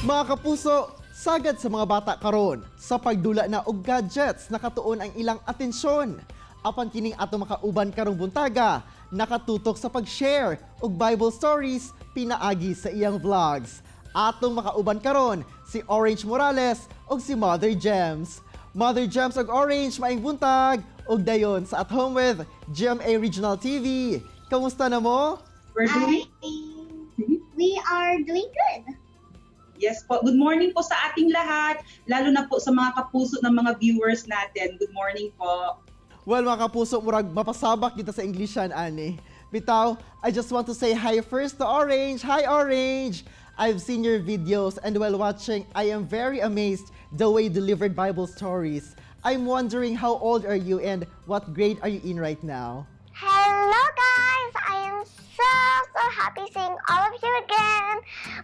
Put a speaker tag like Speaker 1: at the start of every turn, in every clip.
Speaker 1: Mga kapuso, sagad sa mga bata karon sa pagdula na og gadgets nakatuon ang ilang atensyon. Apan kining ato makauban karong buntaga, nakatutok sa pag-share og Bible stories pinaagi sa iyang vlogs. Atong makauban karon si Orange Morales ug si Mother Gems. Mother Gems ug Orange, maayong buntag ug dayon sa At Home with GMA Regional TV. Kamusta na mo?
Speaker 2: We're doing,
Speaker 3: We are doing good.
Speaker 2: Yes po. Good morning po sa ating lahat, lalo na po sa mga kapuso ng mga viewers natin. Good morning po.
Speaker 1: Well, mga kapuso, murag mapasabak kita sa Englishan, ani. Bitaw, I just want to say hi first to Orange. Hi, Orange! I've seen your videos and while watching, I am very amazed the way you delivered Bible stories. I'm wondering, how old are you and what grade are you in right now?
Speaker 3: Hello, guys! I am so, so happy seeing all of you again.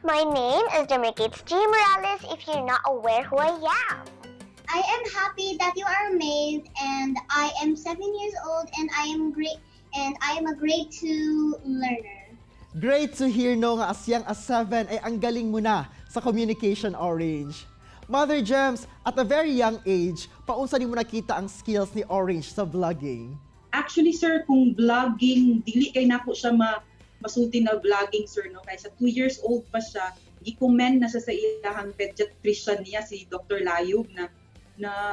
Speaker 3: My name is Demarcates G. Morales, if you're not aware who I am. I am happy that you are amazed, and I am 7 years old, and I am great, and I am a grade 2 learner.
Speaker 1: Great to hear, no, nga as young as 7 ay ang galing mo na sa communication, Orange. Mother Gems, at a very young age, paunsa nimo nakita ang skills ni Orange sa vlogging?
Speaker 2: Actually, sir, kung vlogging, dili kay nako siya masulti na vlogging, sir, no? Kay sa 2 years old pa siya, gi-comment na siya sa iyahang pediatrician niya, si Dr. Layog, na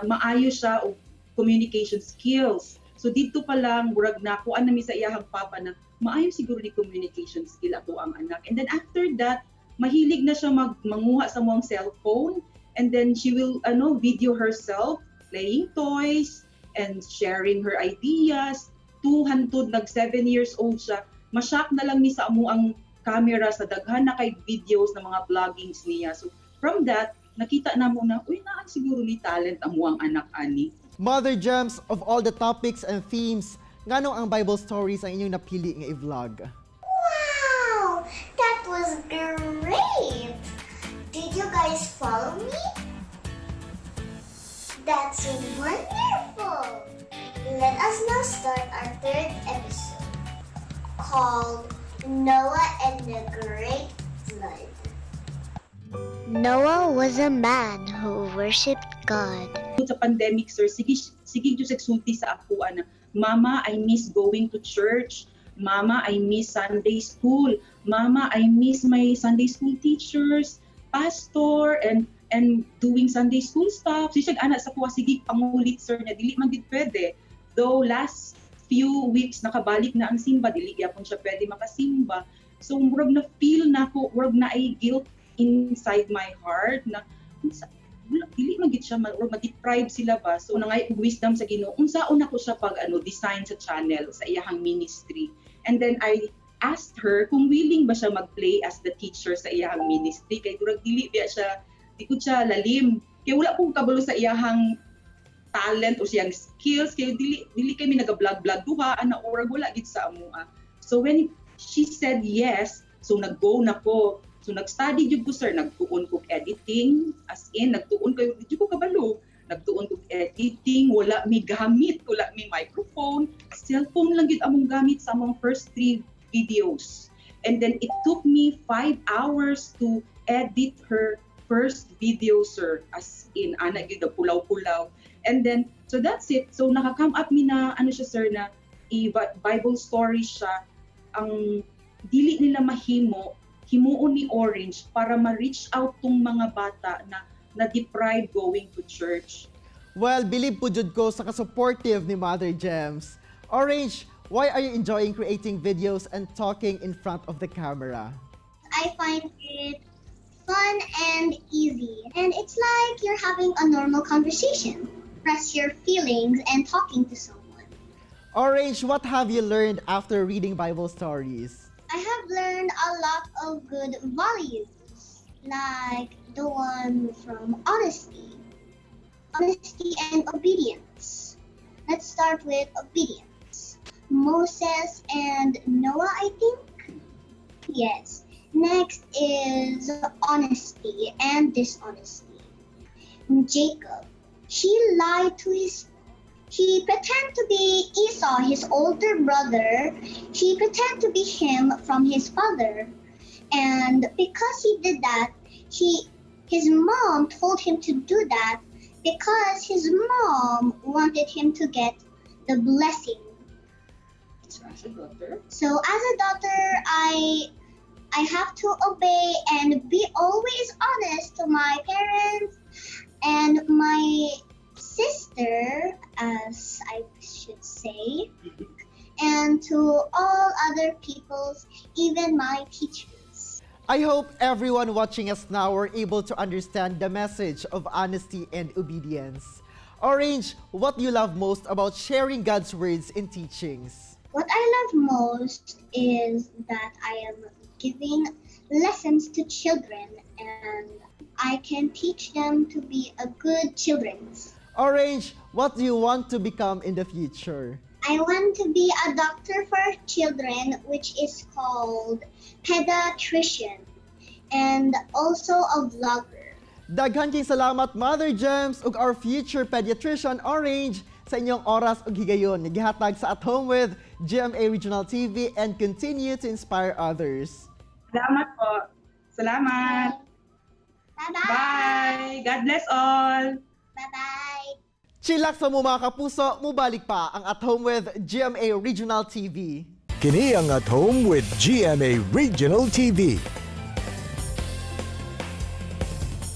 Speaker 2: maayo siya og communication skills. So dito pa lang, murag nakuan nami sa iyahang papa na maayo siguro ni communication skill ato ang anak. And then after that, mahilig na siya mag manguha sa among cellphone and then she will ano video herself playing toys and sharing her ideas to hantod nag 7 years old siya. Ma-shock na lang mi sa amo ang camera sa daghan na kay videos na mga vloggings niya. So from that, nakita na mo na, uy, naa siguro ni talent amo ang anak ani.
Speaker 1: Mother Gems, of all the topics and themes, nganong ang Bible stories ang inyong napili nga i-vlog?
Speaker 3: Wow! That was great! Did you guys follow me? That's wonderful! Let us now start our third episode, called Noah and the Great Flood. Noah was a man who worshipped God.
Speaker 2: Sa pandemic, sir, sige sige jud sulti sa ako ana, "Mama, I miss going to church. Mama, I miss Sunday school. Mama, I miss my Sunday school teachers, pastor, and doing Sunday school stuff." Sige siya ana sa kuha, sige pangulit, sir, na dili man gid pwede. Though last few weeks nakabalik na ang simba, dili gyapon siya pwede makasimba. So murag na feel nako, murag na ay guilt inside my heart na unsa, wala, dili man gid siya or ma-deprive sila ba. So nangay og wisdom sa Ginoo unsaon nako siya pag ano design sa channel sa iyahang ministry. And then I asked her kung willing ba siya mag-play as the teacher sa iyahang ministry kay durag dili biya siya, di ko siya lalim kay wala pong kabalo sa iyahang talent o siyang skills kay dili kami naga-vlog vlog duha ana or wala gid sa amoa. So when she said yes, so nag-go na ko. So nag-study jud ko, sir, nagtuon kog editing, as in nagtuon kayo, di jud ko kabalo. Nagtuon kog editing, wala mi gamit, wala mi microphone, cellphone lang gid among gamit sa among first three videos. And then it took me 5 hours to edit her first video, sir, as in ana gyud pulaw-pulaw. And then so that's it. So naka-come up mi na ano siya, sir, na i Bible story siya ang dili nila mahimo, himuon ni Orange para ma-reach out tong mga bata na na-deprive going to church.
Speaker 1: Well, believe po jud ko sa ka-supportive ni Mother Gems. Orange, why are you enjoying creating videos and talking in front of the camera?
Speaker 3: I find it fun and easy. And it's like you're having a normal conversation. Express your feelings and talking to someone.
Speaker 1: Orange, what have you learned after reading Bible stories?
Speaker 3: I have learned a lot of good values, like the one from honesty. Honesty and obedience. Let's start with obedience. Moses and Noah, I think? Yes. Next is honesty and dishonesty. Jacob, he lied to his he pretended to be Esau, his older brother. He pretended to be him from his father. And because he did that, he His mom told him to do that because his mom wanted him to get the blessing.
Speaker 2: So as a daughter,
Speaker 3: So as a daughter, I have to obey and be always honest to my parents and my sister, as I should say, and to all other peoples, even my teachers.
Speaker 1: I hope everyone watching us now were able to understand the message of honesty and obedience. Orange, what do you love most about sharing God's words and teachings?
Speaker 3: What I love most is that I am giving lessons to children and I can teach them to be a good children.
Speaker 1: Orange, what do you want to become in the future?
Speaker 3: I want to be a doctor for children, which is called pediatrician, and also a vlogger.
Speaker 1: Daghan kay salamat, Mother Gems, ug our future pediatrician Orange, sa inyong oras ug higayon nga gihatag sa At Home with GMA Regional TV and continue to inspire others.
Speaker 2: Salamat po. Salamat.
Speaker 3: Bye-bye.
Speaker 2: Bye. God bless all.
Speaker 3: Bye-bye.
Speaker 1: Chillax sa mo, mga kapuso, mubalik pa ang At Home with GMA Regional TV.
Speaker 4: Kini ang At Home with GMA Regional TV.